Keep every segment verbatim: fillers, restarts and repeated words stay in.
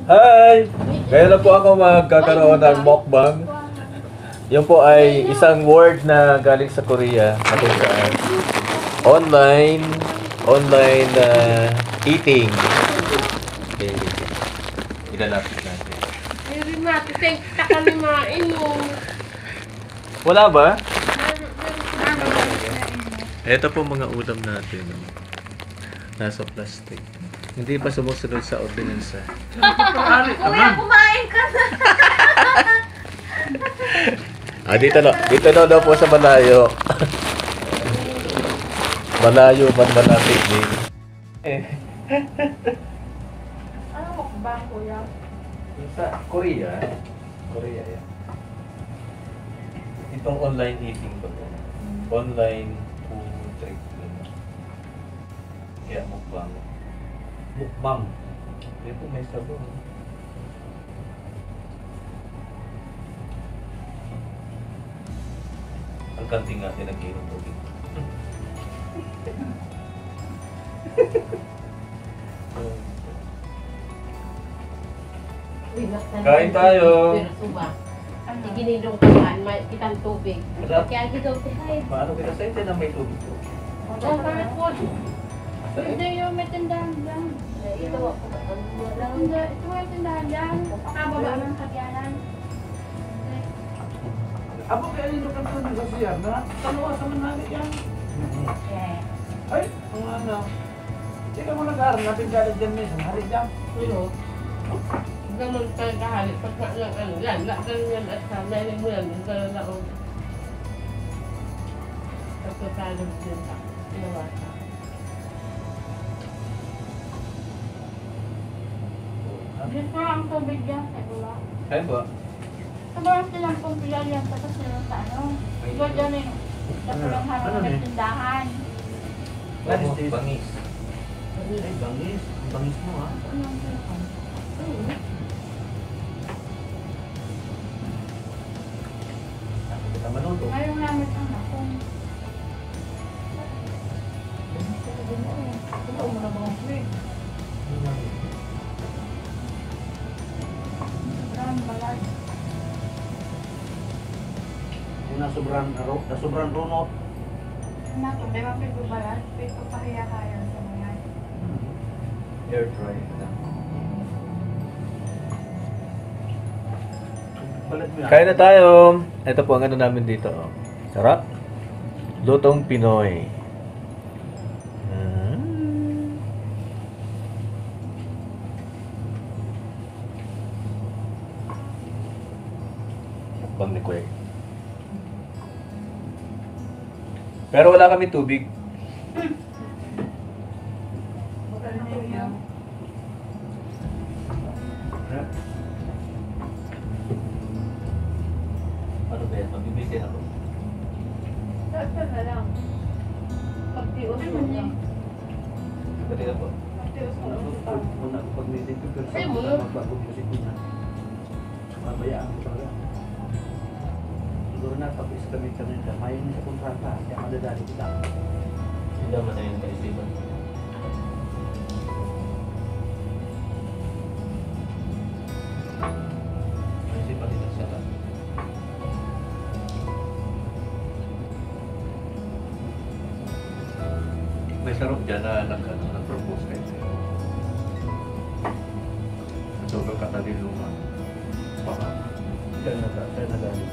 Hi! Ngayon na po ako magkakaroon ng mukbang. Yun po ay isang word na galing sa Korea na kung saan online, online ah, eating. Okay. Ilalapit natin. Diri na, titeng kita kami mainom. Wala ba? Ito po mga ulam natin. Oh. Nasa plastic. Hindi pa sumusunod sa ordinansa. Kuya, kumain ka na. Ah, dito na. Dito na daw po sa malayo. Malayo man malapit din. Eh. Ano mukbang, kuya? Sa Korea. Korea yan. Itong online eating ba to? Online food trip. Kaya mukbang. Mukbang. Ito may sabon. Ang kanting nga, nag-iinom tubig. Uy, Kain tayo. Pero suba. Iginidong ka man, may kitang tubig. Wala. Kaya gidaw ko, "Hay, Paano kita sa ito na may tubig ko? Ang pangit po." Hindi yung may tindahan dyan. Ito, ito, ito may tindahan dyan. Pakababa ng Pagyanan. Abo kaya yung lugar ko ng Garcia na taluwa sa manali yan. Okay. Ay, ang ano. Hindi ka mo nag-aaral na pinagdala dyan minsan. Hali dyan. Ano? Huwag naman talaga hali. Pag nga lang ano, yan. Lahat na rin yan at sa meron mo yan. Huwag na lang ako. Pagkakalo din sa ginawa sa. Dito ang tubig dyan sa gula. Kain po. Sobrang silang pong pila yan, tapos meron sa ano, ikaw dyan eh, sa pulang harap ng tindahan. What is this? Bangis. Ay, bangis. Ang bangis mo ha. Ano ang pinakang? Hindi ka maluto. Ayaw namin ang akong. Ano mo na mga free? Sobrang balad. Yung nasobrang aro, nasobrang runot. Ano kung may mga pagbabalad, may pagpahiya kaya sa mga. Air dry na. Balat mo yan. Kain na tayo. Ito po ang ano namin dito. Oh. Sarap. Lutong Pinoy. Mm. Mukbang ni Kuya. Pero wala kami tubig. Ano ba yan? Mabibigyan ako. Sa na lang. Pagtios mo lang. Pati na po. Pagtios mo lang. Pag, pag, pag may dito, pero sa Ay, mga mo. magbago music ko na. Mabayaan ko talaga. Siguro na, pag isa kami kami na, may sa kontrata, kaya madadali kita. Hindi naman na yung kaisipan. Kaisipan nila sa lahat. May sarong dyan na nag, ano, nag-propose kay Sir. Sobrang katalino nga. Baka. Siya na, siya na dali.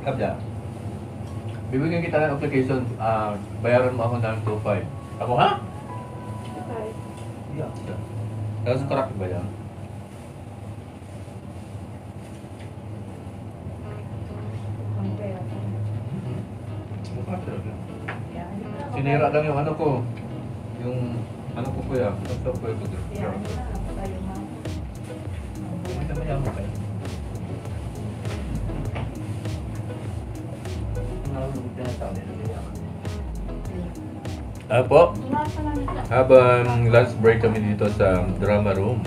Kabla. Bibigyan kita ng application, ah, bayaran mo ako ng two five. Ako, ha? Okay. Yeah. Tapos correct ba yan? Mukha talaga. Sinira lang yung ano ko. Yung ano ko, kuya. Gusto ko yung kuya. Hindi ka mayaman kayo. Ang nalulungkot na tao, hindi mayaman. Apo, habang lunch break kami dito sa drama room,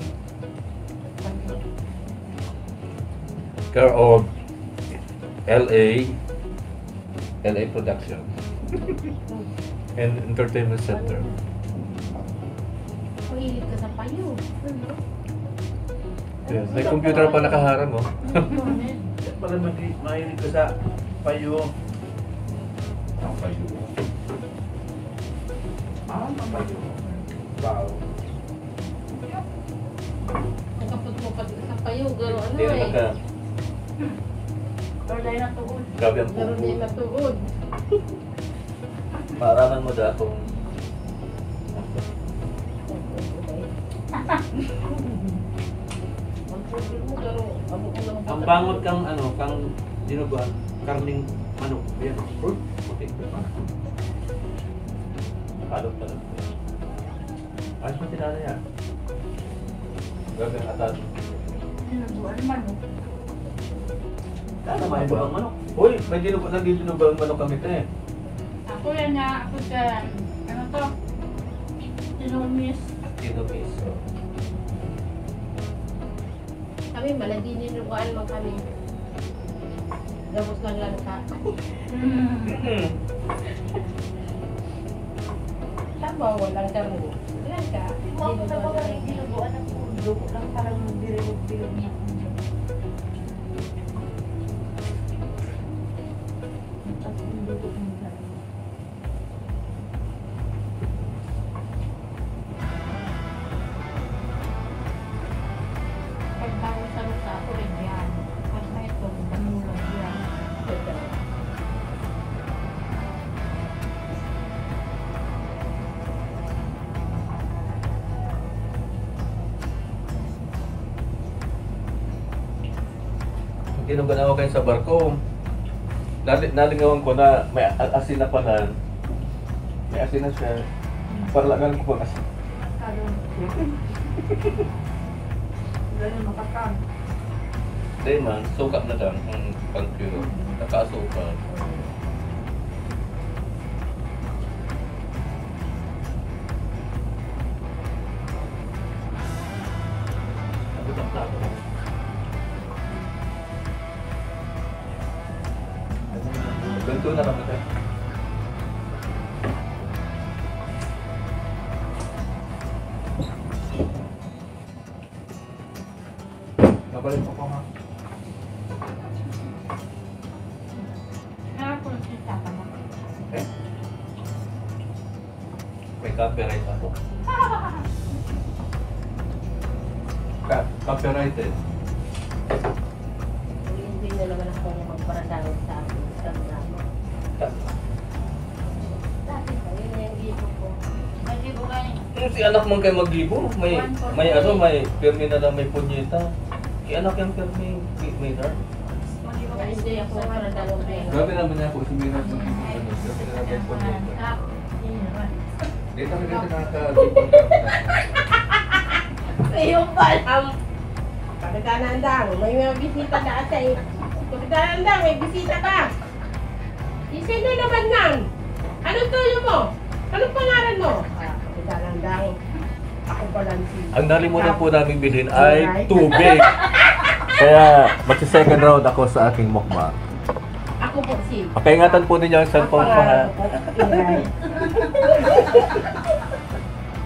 care of L A, L A Production and Entertainment Center. Hilig ka sa payo. Yes, may computer pa nakaharang, oh. Para mag- mahilig ka sa payo. Ang payo. Ah, ang payo. Wow. Nakapot mo pa sa payo, garo ano Hindi eh. Nagka... Pero dahil natuod. Grabe ang Garo pupo. Din matuod. Maaraman mo da akong... Ang pupo mo, garo. Amo ko lang Ang bangot kang ano, kang dinuguan, karning manok. Yan, oh. Fruit, puti. Halot talaga. Ayos na tinala yan. Grabe ang atat. Dinuguan manok. Ano may ibang manok? Uy, may dinuguan, nagdidinuguan manok kami, te. Ako yan nga, ako sa, ano to? Tinomis. Tinomis. Kami, maladinuguan man kami. Gabos lang lang ka. Tama, walang garo. Lang ka. Huwag na ba kayo ginuguan ng pundo? Lang parang bilog-bilog na. Tapos yung luto ng garo. Pag bago sa lusa, ako rin yan. Pag may ito, ganun lang yan. Ginuguan ako kayo sa barko. Nali- nalingawan ko na may a- asin na pala. May asin na siya. Paralagan ko pang asin. Ganun, makakam. Hindi man, suka na lang ang pag-pure. Nakasuka. Ganito na kami tayo. Nabalik ko pa nga. Hapon, kita ka na. Eh? May copyright ako. Ka- copyrighted. Hindi na naman ako magparadangog sa akin. Sa drama. Dati pa, yun yung gibo ko. May gibo ka eh. Kung si anak mong kayo mag-gibo, may, may ano, may pirmi na lang may punyeta. Si anak yung pirmi, may, may heart. Hindi ako magparadangog yan. Grabe naman niya po, si Maynard mag-gibo. Grabe na lang may punyeta. Dito kami dito nakaka-gibo. Ayun pa lang. Pagkakanandang, may mga bisita dati. Pagkakanandang, may bisita ka. Sino naman nan? Anong tuyo mo? Anong pangalan mo? Ah, pagkakanandang. Ako pala si... Ang nalimutan po namin bilhin ay tubig. Kaya magsi-second round ako sa aking mukbang. Ako po si... Pakaingatan po ninyo ang cellphone ko, ha? Ang pangalan ko po, Iray.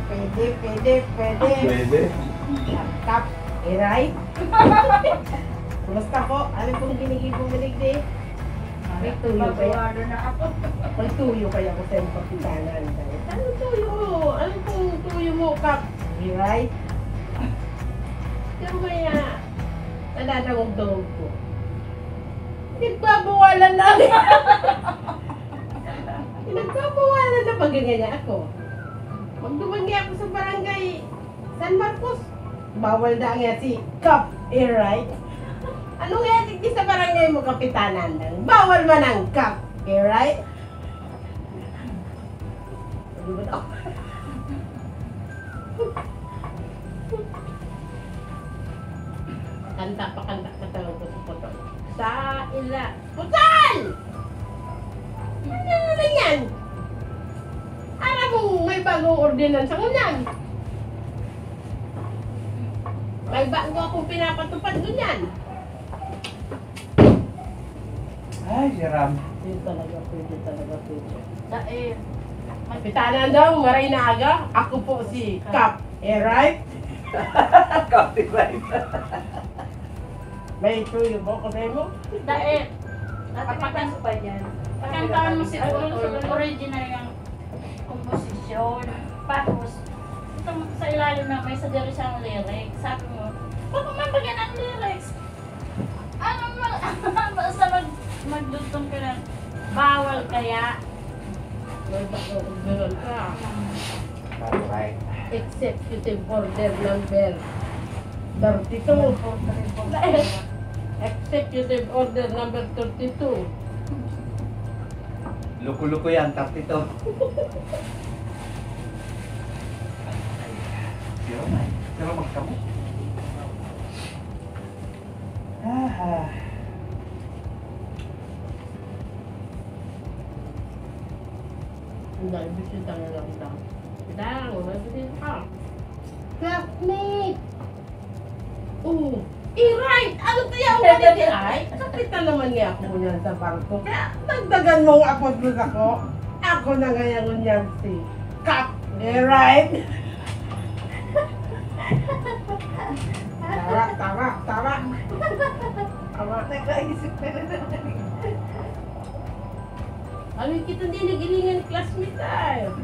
Pwede, pwede, pwede. Pwede. Tap, Iray. Kumusta po? Ano pong ginigibo mo, Ligdi? May tuyo kaya? Babawalan na ako. May tuyo kaya ko sa iyong pagkitanan? Ano tuyo mo? Ano pong tuyo mo, Kap? Iray? Pero kaya, nadadangog-dangog ko. Nagbabawalan lang. Nagbabawalan na pag ganyan ako. Pag dumangi ako sa barangay San Marcos, bawal na nga si Kap Iray. Ano nga digdi sa barangay mo, Kapitanan? Bawal man ang Kap Iray. Ano ba daw? Kanta pa, kanta pa talaga sa puto. Sa ila. Putal! Ano na naman yan? Alam mong may bagong ordinansa ngunyan. May bago akong pinapatupad ngunyan. Ay, si Ram. Yun talaga, pwede talaga, pwede. Sa eh, Kapitanan daw, maray na aga. Ako po si Cap. Eh, right? Copyright. May tuyo mo ko sa imo? Dahil, dati Pagpapasok pa yan. Pakantahan mo siguro sa original ng komposisyon. Tapos, itong sa ilalim na may sadiri siyang lyrics. Sabi mo, "Baka man bagyan ang lyrics." Ano mo, basta mag-, magdugtong ka na, bawal kaya? May baka orderan ka. Copyright. Executive Order Number thirty-two. Executive Order Number thirty-two. Loko-loko yan, thirty-two. Pero may, pero magkamo. Ah. Ang dami bisita na lang daw. Dang, may bisita ka. Classmate! Oh, eh, right! Ano kaya ang ganito ay? Kapitan naman niya ako ngunyan sa barko. Kaya dagdagan mo ang apod mo sako. Ako na ngayon ngunyan si Cap. Eh, right? Tara, tara, tara. Tara. Nagkaisip ka na naman. Ano kita din, nag-ilingan classmate tayo.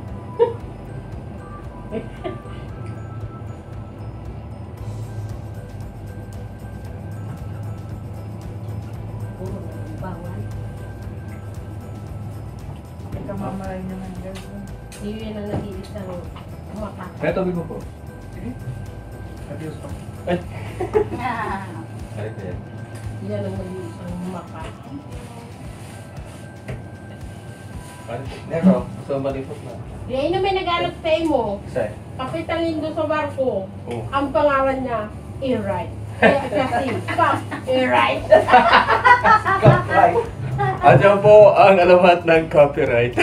Puro na ang bawal. Kamamaray naman, guys. Yun ang nag-iisang mata. Kaya tubig mo po. Sige. Adios pa. Ay! Ay, kaya. Yan ang nag-iisang mata. Ano po? Nero, gusto mo malipot na? Di, ay na may nag-alok sa imo. Isa eh. Kapitan nindo sa barko. Oh. Ang pangalan niya, Iray. Kaya siya si Cap Iray. Copyright. Andiyan po ang alamat ng copyright.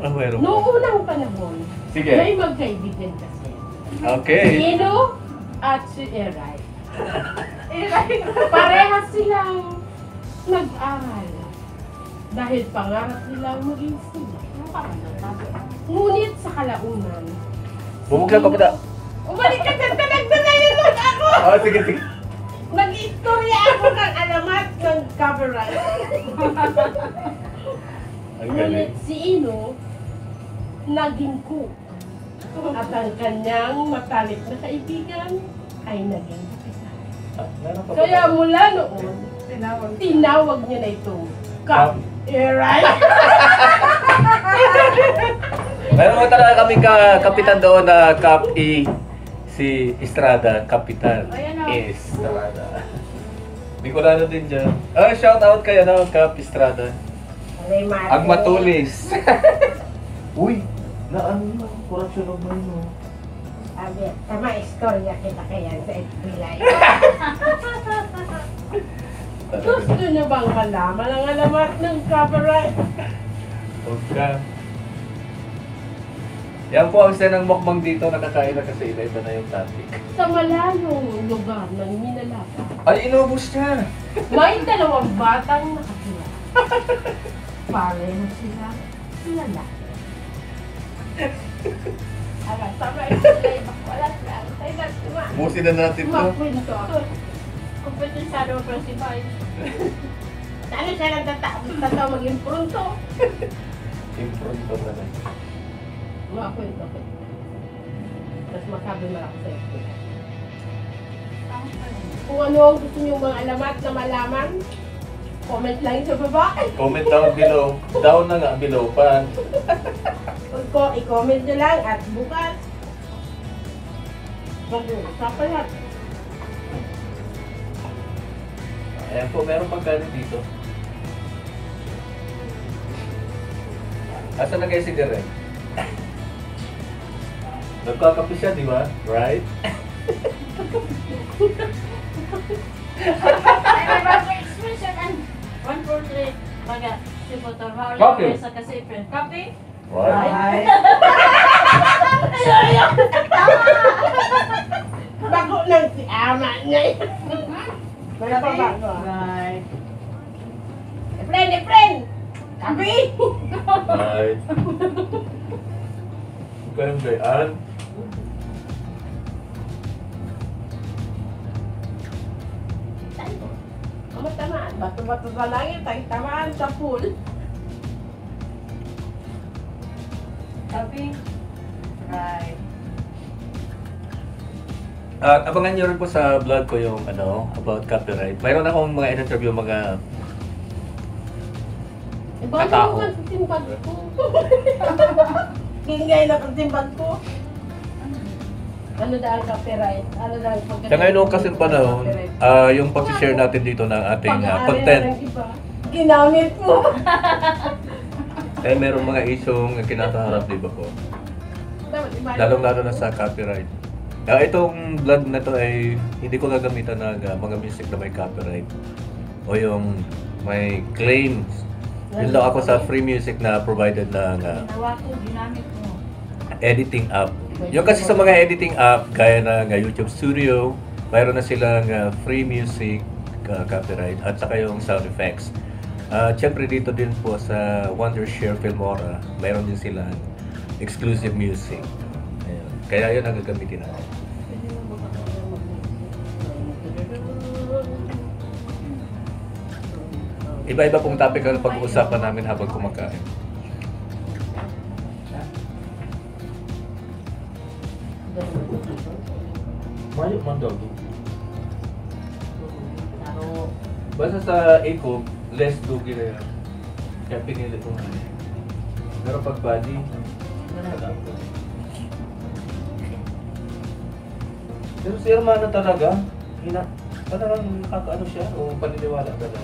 Ah, meron po. Noong unang panahon, Sige. may magkaibigan kasi. Okay. Si Eno at si Iray. Parehas silang nag-aral dahil pangarap nilang maging singer. Ngunit sa kalaunan, Bumuglag ka pa da. Umalik ka sa talag na yun, ako! Oh, sige, sige. Nag-istorya ako ng alamat ng copyright. Ang Ngunit galing. si Ino, naging cook. At ang kanyang matalik na kaibigan ay naging kapitan. Ah, meron pa ba Kaya tayo? mula noon, Tinawag. tinawag niya na itong Cap. Cap. Eh, right? Meron mo talaga kami ka-, kapitan doon na Cap E, si Estrada, Kapitan Ayan o. Estrada. Bicolano din dyan. Ah, shout out kay, ano, Cap Estrada. Aray, mate. Ang matulis. Uy, na ano yun? Corruption of mind, no? Sabi, tama, istorya kita kaya sa F B I. Gusto niyo bang malaman ang alamat ng copyright? Huwag ka. Yan po ang senang mukbang dito, nakakain na kasi iba-iba na yung topic. Sa malayong lugar ng Minalaca. Ay, inubos niya! May dalawang batang nakatira. Pareho sila lalaki. Ala, tama yung sila, wala sila. Tayo na, tuma. Busin na natin to. Makwento. Kompetensyado ang principal. Sana siya nagtata-, tataw mag-impronto. Impronto na lang. Makwento ko. Mas masabi mo lang sa iyo. Kung ano ang gusto niyong mga alamat na malaman, comment lang sa baba. Comment down below. Down na nga, below pa. Ko, i-comment niyo lang at bukas, mag-uusapan natin. Ayan po, meron pang kanin dito. Asa na kayo si Direk? Nagkakape siya, di ba? Right? Ay, may bagong expression. Ay, one, four, three. Baga, si Motor Mario Kape. Sa kasi, kape? Right? Ay. Ay, ay, ay. Bago lang si ama niya. May Kape? Pabago, ah. Right. Efren, Efren! Kape! Ay. Ganda yan. Ang matamaan, bato-bato sa langit, ay tamaan sa pool. Sabi, right. At abangan nyo rin po sa vlog ko yung ano, about copyright. Mayroon akong mga in-interview, mga Iba Katao. naman sa simbag ko. Ingay na pag simbag ko. Ano daw ang copyright? Ano daw ang pagka- Sa ngayon kasing panahon, ah, yung pag-share natin dito ng ating ah, Pag-aari content. Ng iba. Ginamit mo. Eh, merong mga isyung kinakaharap, di ba po? Dapat iba. Lalong-lalo na sa copyright. Ah, itong vlog na to ay hindi ko gagamitan ng ah, mga music na may copyright o yung may claims. Yun daw ako sa free music na provided ng ah, Ginawa ko, ginamit mo. editing app. Yung kasi sa mga editing app, gaya ng ah, YouTube Studio, mayroon na silang ah, free music ah, copyright at saka yung sound effects. At syempre dito din po sa Wondershare Filmora, mayroon din silang exclusive music. Ayan. Kaya yun ang gagamitin natin. Iba-iba pong topic ang pag-uusapan namin habang kumakain. Mayo man daw. Basta sa iko, less dugi na yun. Kaya pinili ko nga. Pero pag body, pero si Hermano talaga, hina, talagang nakakaano siya o paniniwala talaga.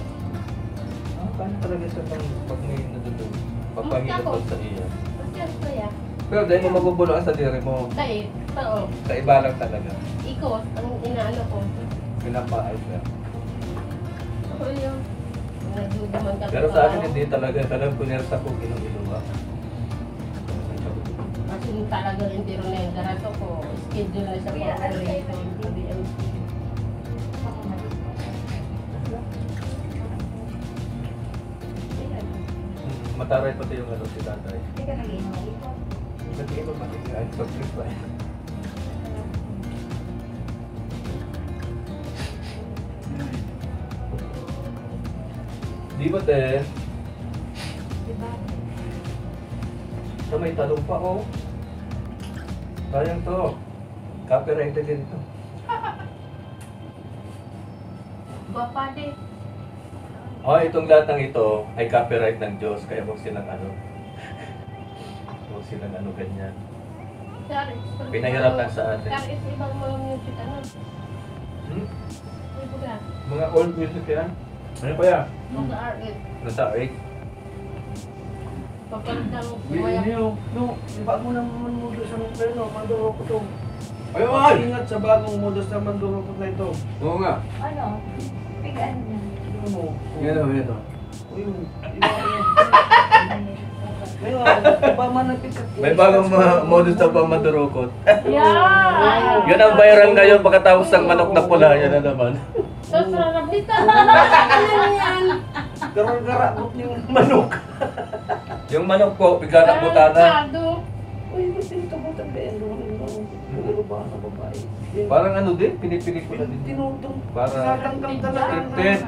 Ah, paano talaga siya pag, pag may natutunan? Pagpahilot Ako. Sa iya. Kasi ano kaya? Pero dahil mo magugulo ang sadiri mo, Dahil, oo. Sa iba lang talaga. Ikos, ang inaano ko. Pinapaay siya. Ako yun. Nagduduman ka Pero sa akin hindi talaga. Talagang punersa ko, inuinuha. Kasi talaga hindi rin na yung garato ko. Schedule na siya for operation. Sabi, "Ay, Mataray pati yung ano si tatay. Nag-iinom ako. Ay, soft drink pa. Di ba, te? Sa may talong pa, oh. Sayang to. Copyrighted din to. Gwapa di. Oh, itong lahat ng ito ay copyright ng Diyos, kaya huwag silang ano. Huwag silang ano ganyan. Pinahirapan sa atin. Sir, is ibang mga music, ano? Hmm? Iba ka. Mga old music yan. Ano pa yan? Mga R X. Nasa eight. Papalitan mo Hindi, kaya. hindi, no. No, iba mo naman mo doon sa mga ano, mandurukot to. Ay, ay! Ingat sa bagong modus na mandurukot na ito. Oo nga. Ano? Pigaan niya. Ano mo? Yan o, yan o. O yun, iba yun. Ngayon, iba man ang pick-up. May bagong mga modus na pang mandurukot. Yeah! Yan ang viral ngayon pagkatapos ng manok na pula. Yan na naman. Tapos rarabit ka. Ano yan? Garang-garabot yung manok. Yung manok po, pigana butana. Sado. Uy, ba't yung kabutan ba yan? Doon, doon. Ano ba? Ano babae? Yun. Parang ano din, pinipilit ko na din. Tinutong. Para Tinatanggal talaga. Scripted.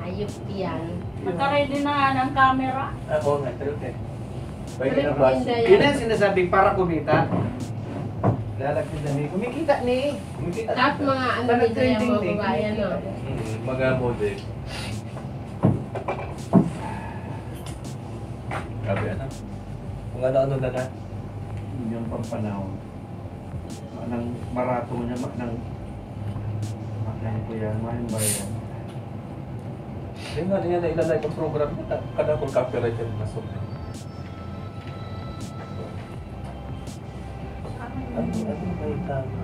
Ayop yan. Nakaready na ang camera. Ah, oo nga, true eh. Pwede na ba? Hindi. Yun ang sinasabi para kumita. Lalagyan na may kumikita ni. Kumikita. Tapos mga ano Parang dito yung trending mga thing. babae, ano? Mm, mga model. Grabe ano? Kung ano-ano na na. Yung pampanahon. Manang marato niya, manang manang ko yan, manang ba yan? Yung nga niya na ilalay ang program niya, kada kung copyright yan, masok na. Ano, ano ba yung tama?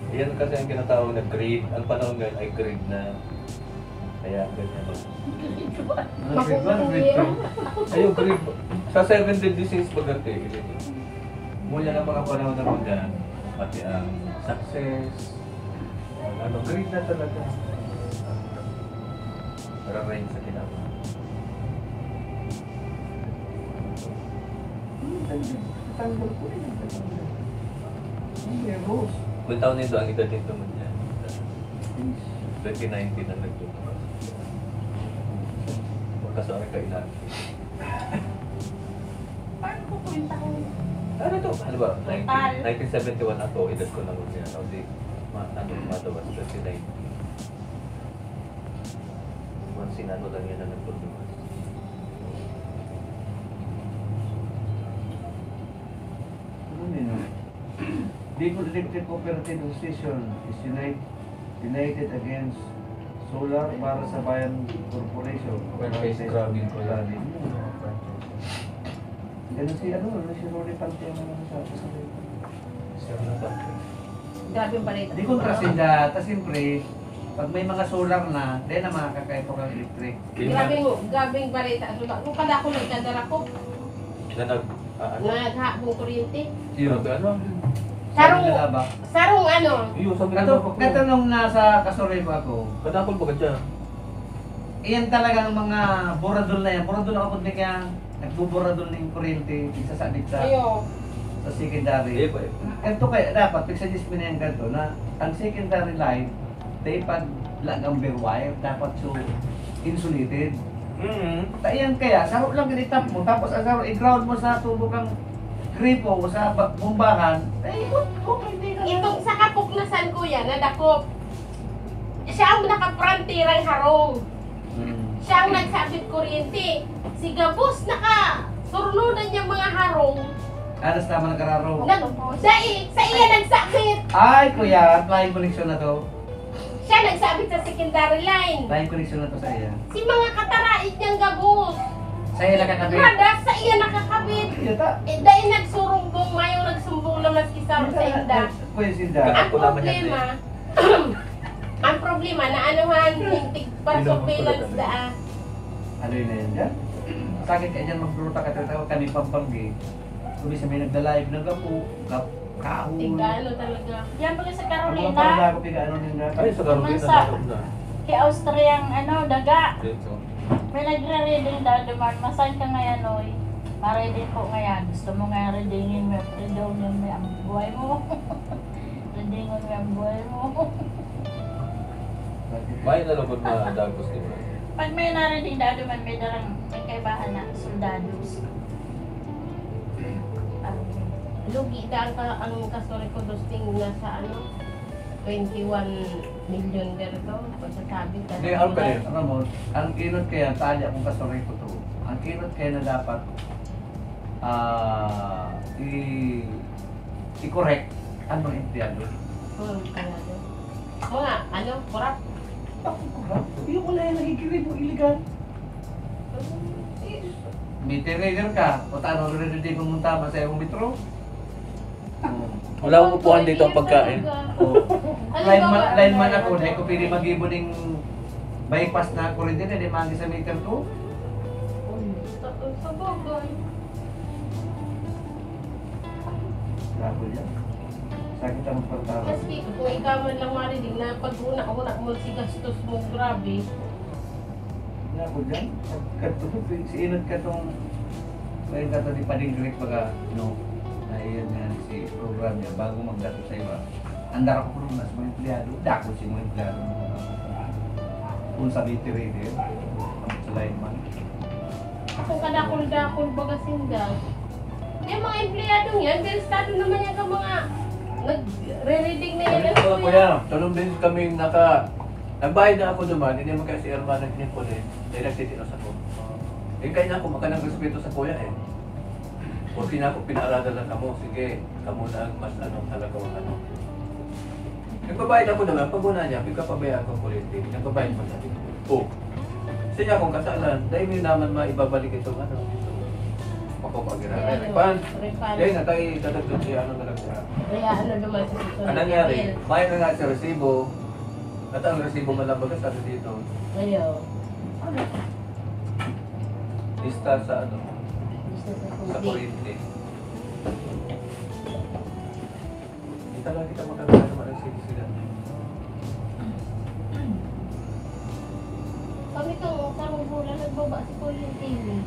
Yan kasi ang tinatawag na greed. Ang panahon ngayon ay greed na. Kaya ganyan. Makukuya. Ayun, greed. Sa seven deadly sins, maganda eh. Mula ng mga panahon na po dyan, pati ang success, ang ano, greed na talaga. Para rin sa kinabukasan. Tanggol ko rin ang tanggol. Ang may rose. Kung taon nito, ang edad nito mo dyan. Twenty nineteen ang nagtutuwa. Magkasama ka ilan? Paano ko po yung taon? Ano to? Ano ba? Total. Nineteen, nineteen seventy-one ako, edad ko na mo niya. O di, ma-, ano, matawas, twenty nineteen. Kung sinano lang yan ang nagtutuwa. Ano yun? Bicol Electric Cooperative Association is unite-, united against Solar para sa Bayan Corporation. Franchise grabbing ko yan. Grabbing mo. Ganun si ano, ano si Rolly Pante ang ano sa, sa Sir na Pante. Grabe yung balita. Di kontra sinda, ta siyempre, pag may mga solar na, dahil na makakakaya pa kang electric. Grabe mo, grabe yung balita. Ano ba? Kung kada ako nagkadara ko, Na nag-, ah, ano? Naghahabong kuryente. Iyo. Grabe, ano? Sarong, Sabi nila ba? Sarong ano? Iyo, sabi nila Kato-, ba po? Katanong na sa Kasoreco ako. Kadakol ba ka dyan? Iyan talagang mga buradol na yan. Buradol ako pag kaya nagbuburadol ng kuryente, isasabit sa, Iyo. Sa secondary. Iyo po, iyo. Ito kaya dapat, pagsuggest mo na yan ganito, na ang secondary line, Dai pag lagang bare wire, dapat so insulated. Mm. Ta iyan kaya, saro lang gani tap mo, tapos ang saro i-ground mo sa tubo kang gripo o sa ba-, bombahan, ay, o-, okay, di na. Itong sa kapuknasan, kuya, nadakop. Siya ang nakaprantirang harong. Mm. Siya ang nagsabit kuryente. Si gabos nakasurno na niyang mga harong. Alas tama nagararong. Nag-, dai, sa iya nagsabit. Ay, kuya, at lain koneksyon na to. Siya nagsabit sa secondary line. Lain koneksyon na to sa iya. Si mga kataraid niyang gabos. Sa iya nakakabit. Rada, sa iya nakakabit. Iyo ta. Eh, dai nagsurumbong, mayong nagsumbong na maski sa, Iyo ta, sa inda. nag-, kuya, sinda. Ang Ako naman yan, problema, ang problema, naanuhan, yung tig-, pa-surveillance daa. Ano yun na yan dyan? Sakit ka dyan, magduruta ka, tinatawag kami pampanggi. Kung minsan may nagda-live, naggapo, gap-, kahoy. Tigano talaga. Yan pala sa Ang mga Carolina. Panglago, pigaano ninda. Ay, sa Carolina, Mansa. Naroon na. Kay Austria ang, ano, daga. Dito. May nagre-reading daw duman. Masan ka ngayon, oy? Ma-reading po ngayon. Gusto mo nga readingin mo, readingin mo ang buhay mo. Readingon mo ang buhay mo. May nalugod na dagos, di ba? Pag may narinig na duman, may darang, may kaibahan na soldados. Lugi na ang ka-, ang kasuri ko, Dusting, nasa ano, twenty-one million dito. Pagsasabi ka Hindi, na ang mga kaya, alam mo, ang inot kaya, tali akong kasuri ko to. Ang inot kaya na dapat, ah, i-, i-correct ang mga empleyado. Hmm, talaga. Mga, ano, korap. Ako, korap. Yung wala yung nagigirib mo, iligan. Meter reader ka, o tano, ready pumunta, masaya mong metro? Hmm. Wala akong upuan dito ang pagkain. Oo. Ano ba Lineman, nga? Lineman ako, dahil ko pwede mag-ibo ng bypass na kurente na, di magi sa meter ko. Uy, sa, sa bagay. Grabe yan. Sakit ang pagtawag. Kasi kung ikaw man lang marinig na pag una-una mo si gastos mo, grabe. Nga ako dyan, pagkatulog, si Inot ka tong, kaya ka to di pading Greek baga, no? Na iyan nga si program niya, bago magdato sa iba. Andar ako po nung nasa mga empleyado, dako si mga empleyado. Kung sa meter reader, sa lineman. Ako kadakol-dakol baga sinda. Yung mga empleyadong yan, pero estado naman yan ka mga nagre-reading na yan. Sabi ko, kuya, talong beses kami naka-, nagbayad na ako naman, hindi mo kasi hermano ni Puli, dahil nagtitinos ako. Eh, kaya na ako, makanang respeto sa kuya eh. Porque na ako, pinarada lang kamo, sige, kamo na ang mas ano, talaga ang ano. Nagbabayad ako naman, pag una niya, pagkapabayaan ko ang kuryente, nagbabayad pa siya. Oh. Siya niya akong kasalan, dahil may naman maibabalik itong ano, itong papapagira. Ayan, Refund. Refund. Dahil na tayo, dadagdag siya, ano na lang siya. Kaya ano naman sa susunod? Anong nangyari? Bill. May na nga sa resibo, at ang resibo malabag sa dito. Ayaw. Lista sa ano? Lista sa Sa tubig. Kuryente. Wala kita makakita naman ang sila. Kami kang karong bulan, nagbaba si kuryente ni.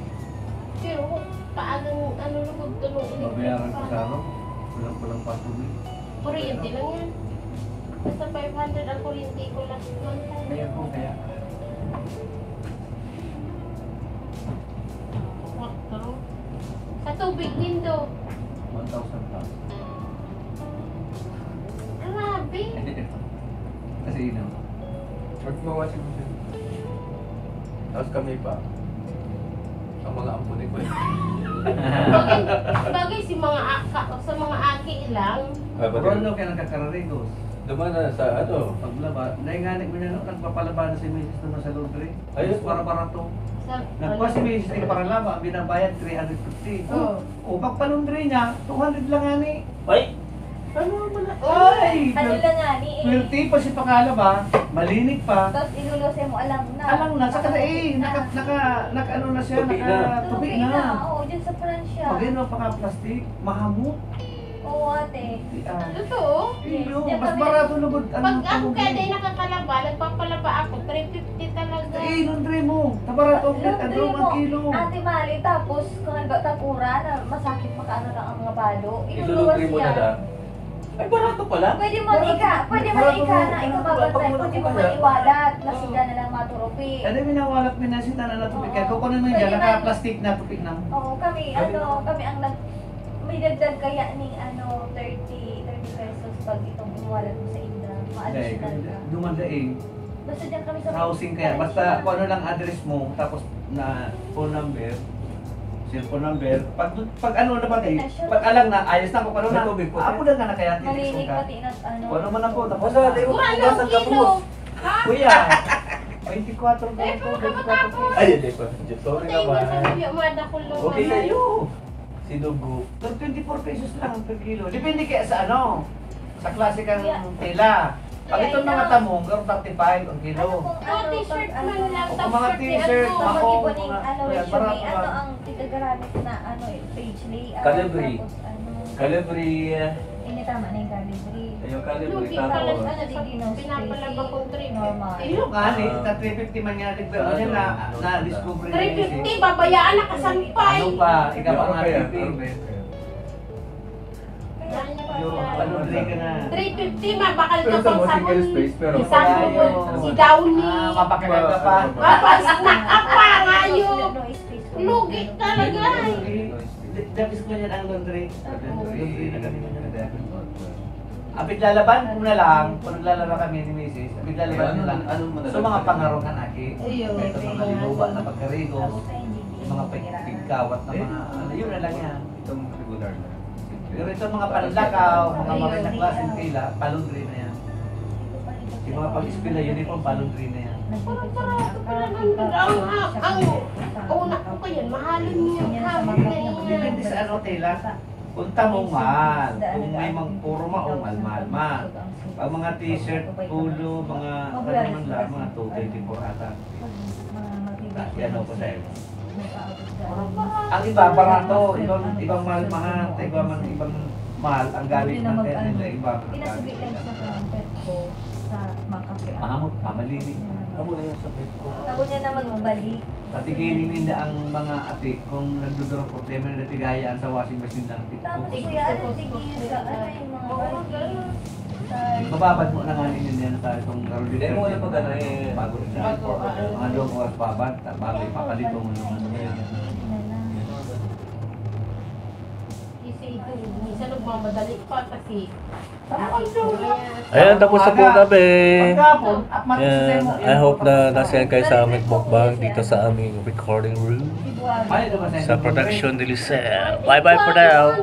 Pero paagang ano, lugod tulong electric Mabayaran ko pa. Sa ano? Kulang-kulang pa tubig. Kuryente lang yan. Basta five hundred ang kuryente ko last month. Kaya po, kaya. Kwatro. Sa tubig, nindo. One thousand plus. Grabe. Kasi yun ang At mga washing machine. Tapos kami pa. Ang mga ampon ni Kuya. Bagay, bagay si mga aka, sa mga aki lang. Ah, pati Ron, no, kaya nagkakararigos. Duman na sa ano? Paglaba. Dahil nga, nagmana, no, nagpapalaba na si misis naman sa laundry. Ayun. Mas para-para to. Sa, Nagkuha si misis ay paralaba, ang binabayad, three hundred fifty. Oh. O, pagpalaundry niya, two hundred lang ani. Ay! Ano naman na? Ay! Ano lang nga ni eh. Swerte pa si pangalaba, malinig pa. Tapos ilulose mo, alang na. Alang na, saka na eh, naka, naka, naka, ano na siya, Tupi na. Nakatupi Tupi na. na. Oo, dyan sa Pransya. Pag yun ang paka-plastic, mahamot. Oo, ate. Di, ah. Totoo? Yes. Iyo, Diyan mas kami barato lugod ang Pag ako tubig. Kaya di nakakalaba, nagpapalaba ako, three fifty talaga. Eh, laundry mo. Tabarato ang Laundry ang mo, kilo. Ate Mali, tapos kung halimbawa tag-uran, na masakit makaano lang ang mga balo, Ilulundri iluluwas mo na yan. lang. Ay, barato pala. Pwede mo Barato, ika, pwede mo barato ika mo. na ikaw Ano ba? babantay, Pag pwede mo wala ka. maiwalat, na sila na lang maturupi. Ano yung minawalat, minasita na natupik? Oo. Kaya kukunin mo yung Pwede dyan, man. Naka-plastic na tupik na. Oo, kami, Pwede ano, na. kami ang nag-, may dagdag kaya ni, ano, thirty, thirty pesos pag itong iwalat mo sa inda, Hindi, ma-additional ka. Dumanda eh. Basta dyan kami sa Sa housing kaya, basta Valencia. Kung ano lang address mo, tapos na phone number, cellphone number, pag, pag ano na pati, Pag alang na, ayos na, kung ano na, May tubig po, sir. Apo lang na kaya, Malinig titikso ka. Pati na, ano. Kung ano man ang phone, tapos Wala, na. di mo Wala, pupugasan ka, kilo. Boss. Ha? Kuya, twenty-four ka Eh, po, kung twenty-four makatapos. Ay, hindi pa. Sorry Patay mo naman. sa luya, madakol lang Okay naman. Sa'yo. Sinugo. Tag twenty-four pesos lang per kilo. Depende kaya sa ano, sa klase kang Yeah. tela. Pag Yeah, itong mga yeah. tamong, pero thirty-five ang kilo. Ano kung Mga ano, t-shirt pag man ano, lang, O kung mga t-shirt, ano, pag mahong, mag-ipuning, mga ano, yan, resume, barato ano lang. ang tigagaramit na, ano, eh, page layout, Calibri. tapos ano. Calibri, eh. Ini tama na yung Calibri. Ayun, Calibri, Lugi tapos pala sa Sige, no, pinapalaba spacing, kong three fifty. normal. Iyo nga, ni, Ah. sa three fifty man nga, nagpero Sa niya ano, na, no, na sa discovery na yun, eh. Three fifty, babayaan na kasampay. Ano pa? Ikaw Yung ang kaya, R P P. R P P. Yung ano, Dre ka na. Three fifty, mabakal ka Pero sa pang mo, single sabon. Space, pero Isang Ayaw. mo, si Downy. Ah, mapakilala ka pa. Mapakilala ka pa, ngayon. Lugi talaga, eh. Dati ko niyan ang laundry. Laundry na kami niyan. Apit lalaban ko na lang, kung naglalaba kami ni misis, apit lalaban Ano, na lang. ano mo na So, mga lang? pangarong kan aki. Ayun. Ito, mga linuba na pagkarigos, mga pig-, pigkawat na Eh? mga, ano, yun na lang yan. Itong regular na. Pero ito, mga panlakaw, mga Ayun. marina klaseng tela, palundri na yan. Yung mga pag-eskwela, uniform, palundri na yan. Parang barato pala ng ang, ang, ang una ko kayo, mahalin niya yung Yan, sa habit mga na yan. Depende sa ano, tela. Kung tamong mahal, kung may mang puro maong, mahal, mahal, mahal. Ang mga t-shirt, polo, mga ano man lang, mga two twenty-four ata. Kasi ano ko sa'yo? Ang iba, barato. Ibang, ibang mahal, mahal. Iba man, ibang mahal. Ang gamit ng pera nila, iba. Pinasubi lang sa trumpet ko sa mga kape. Mahamot, pamalinig. Ako na yan sa pet ko. Ako niya na magbalik. Pati kayo ninda ang mga api, kung nagdodoro problema na natigayaan sa washing machine lang. Tapos, kuya, ano, tigil ka? Ano yung mga bagay? Mababad mo na nga ninyo yan sa itong Carolina. Hindi mo alam pag ano eh. Bago na. Bago, ah. Mga dalawang oras babad, ta-, bago, papalito mo naman yan. Kasi ito, minsan nagmamadali pa kasi Ayan, tapos na po kami. Pagkapon, at Yan, matisisay mo, I hope na nasiyahan kayo sa aming mukbang dito sa aming recording room. Ay, ito ba, Sa production ni Lisel. Bye-bye for now.